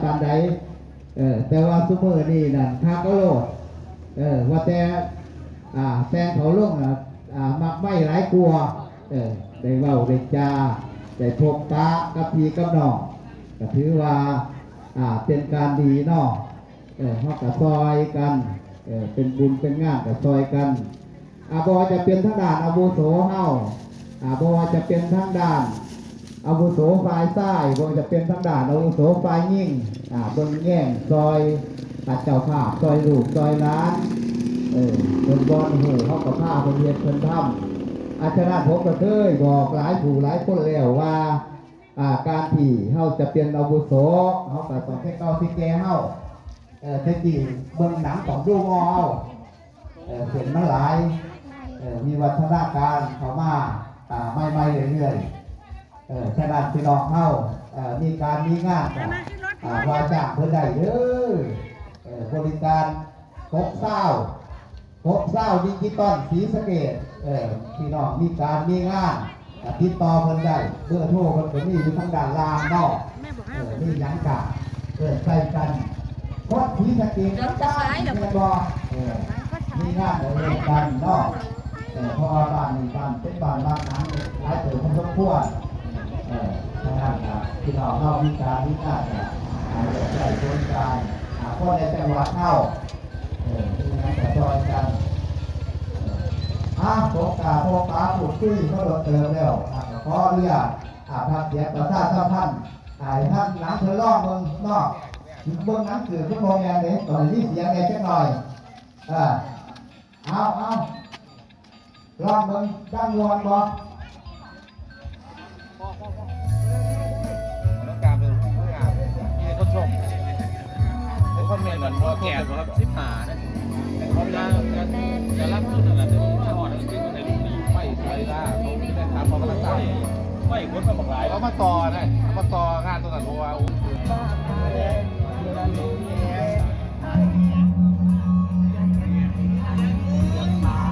ປານໃດ ເອີ ແຕ່ວ່າຊຸມື້ນີ້ນັ້ນຄັກເອົາໂລດ ເອີ ວ່າແຕ່ ອ່າ ແຕ່ງເຂົາລົງນະ ອ່າ ໝາກໄມ້ຫຼາຍກວ່າ ເອີ ໄດ້ເວົ້າໄດ້ຈາ ໄດ້ພົບປະກັບພີ່ກັບນ້ອງ ກໍຖືວ່າ ອ່າ ເປັນການດີເນາະ ເອີ ເຮົາກໍຊ່ອຍກັນ ເອີ ເປັນບຸນເປັນງານກໍຊ່ອຍກັນ ອ່າ ບໍ່ວ່າຈະເປັນທາງດ້ານອາວຸໂສເຮົາ ອ່າ ບໍ່ວ່າຈະເປັນທາງດ້ານອາວຸໂສຝ່າຍຊາຍ ບໍ່ວ່າຈະເປັນທາງດ້ານອາວຸໂສຝ່າຍຍິງ ອ່າ ເບິ່ງແຍງຊ່ອຍ ອ່າ ເຈົ້າພາບ ຊ່ອຍລູກຊ່ອຍຫຼານ ເອີ ເພິ່ນບໍ່ຮູ້ ເຮົາກໍພາເພິ່ນເຮັດເພິ່ນທຳ ອ່າ ສະນັ້ນ ຜົມກໍເຄີຍບອກຫຼາຍຜູ້ຫຼາຍຄົນແລ້ວວ່າ ອ່າ ການທີ່ເຮົາຈະເປັນອາວຸໂສ ເຮົາກໍຕ້ອງແຕ່ເກົ່າແຕ່ແກ່ເຮົາ ເອີ ແຕ່ກີ້ເບິ່ງໜັງຕ້ອງດູງໍເຮົາ ເອີ ເສັ້ນມັນຫຼາຍ ເອີ ວິວັດທະນາການເຂົ້າມາ ອ່າ ໃໝ່ໆເລື້ອຍໆ ເອີ ສະນັ້ນພີ່ນ້ອງເຮົາ ເອີ ມີການມີງານກໍ ອ່າ ວ່າຈ້າງເພິ່ນໄດ້ເດີ ເອີ ບໍລິການ ຫົກຊາວ ຫົກຊາວດິຈິຕອນ ສີສະເກດ ເອີ ພີ່ນ້ອງມີການມີງານ ກໍຕິດຕໍ່ເພິ່ນໄດ້ ເບີໂທເພິ່ນກໍມີຢູ່ທາງດ້ານລ່າງເນາະ ເອີ ມີຫຍັງກໍເອີ້ນໃສ່ກັນ ຄົນສີສະເກດນຳກັນແມ່ນບໍ່ ເອີ ມີງານກໍເອີ້ນກັນເນາະ ເອີ ເພາະວ່າບ້ານນີ້ບ້ານເປັນບ້ານມັກໜັງຫຼາຍເຕີບພໍສົມຄວນ ເອີ ສະນັ້ນກໍພີ່ນ້ອງເຮົາມີການມີງານກໍໃຫ້ເອົາໃຈສົນໃຈ ຫາຄົນໃນຈັງຫວັດເຮົາ ເອີ ມີຫຍັງກໍຊ່ອຍກັນ ເອີ ອາ ສົມກາພົບປະພູດຄຸຍມາດົນເຕີບແລ້ວ ອາ ກໍຂໍອະນຸຍາດ ອາ ພັກສຽງປະຊາສຳພັນ ໃຫ້ທາງຫຼັງເພິ່ນລອງເບິ່ງເນາະ ເບິ່ງໜັງສືເພິ່ນບໍ່ແມ່ນເດ້ ຕ້ອງໃຫ້ມີສຽງແດ່ຈັກໜ່ອຍ ເອີ ເອົາ ເອົາ ລອງເບິ່ງ ດັງມ່ວນບໍ່? ໃນຄອມເມັນມັນບໍ່ແກ່ນ ສິບຫ້າ ເນາະ ເຂົາມາຈະ ຈະລັບສຸດຫັ້ນລະ ແຕ່ວ່າມາຮອດແລ້ວ ໄປສວຍລາ ເຂົາໄດ້ຖາມເຂົາກຳລັງສ້າງ ໄປຄົນມາບັກຫຼາຍ ເຂົາມາຕໍ່ນະ ເຂົາມາຕໍ່ງານຕົງນັ້ນ ເພາະວ່າ